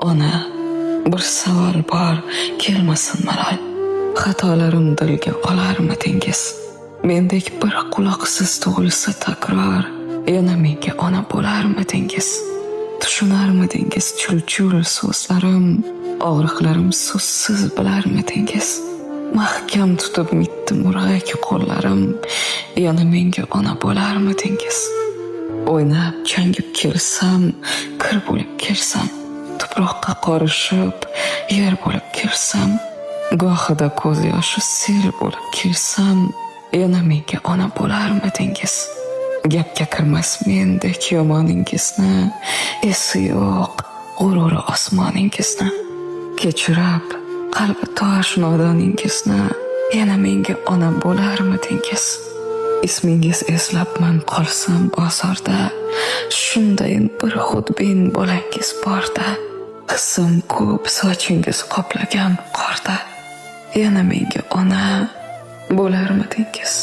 Ona, bir savol bor, kelmasin malol. Xatolarim dilga olarmidingiz? Mendek bir quloqsiz tug'ilsa takror, yana menga ona bo'larmidingiz? Tushunarmidingiz chul-chul so'zlarim, og'riqlarim so'zsiz bilarmidingiz? Mahkam tutib mitti murg'ak qo'llarim, yana menga ona bo'larmidingiz? O'ynab changib kelsam, kir bo'lib kelsam, tuproqqa qorishib, yer bo'lib kelsam, gohida ko'z yoshi sel bo'lib kelsam, yana menga ona bo'larmidingiz? Gapga kirmas mendek yomoningizni, esi yo'q g'ururi osmoningizni. Kechirib qalbi tosh nodoningizni, yana menga ona bo'larmidingiz? Ismingiz eslabman qolsam bozorda, shundayin bir xudbin bolangiz borda. Hissim ko'p sochingiz qoplagan qorda, yana menga ona bo'larmidingiz?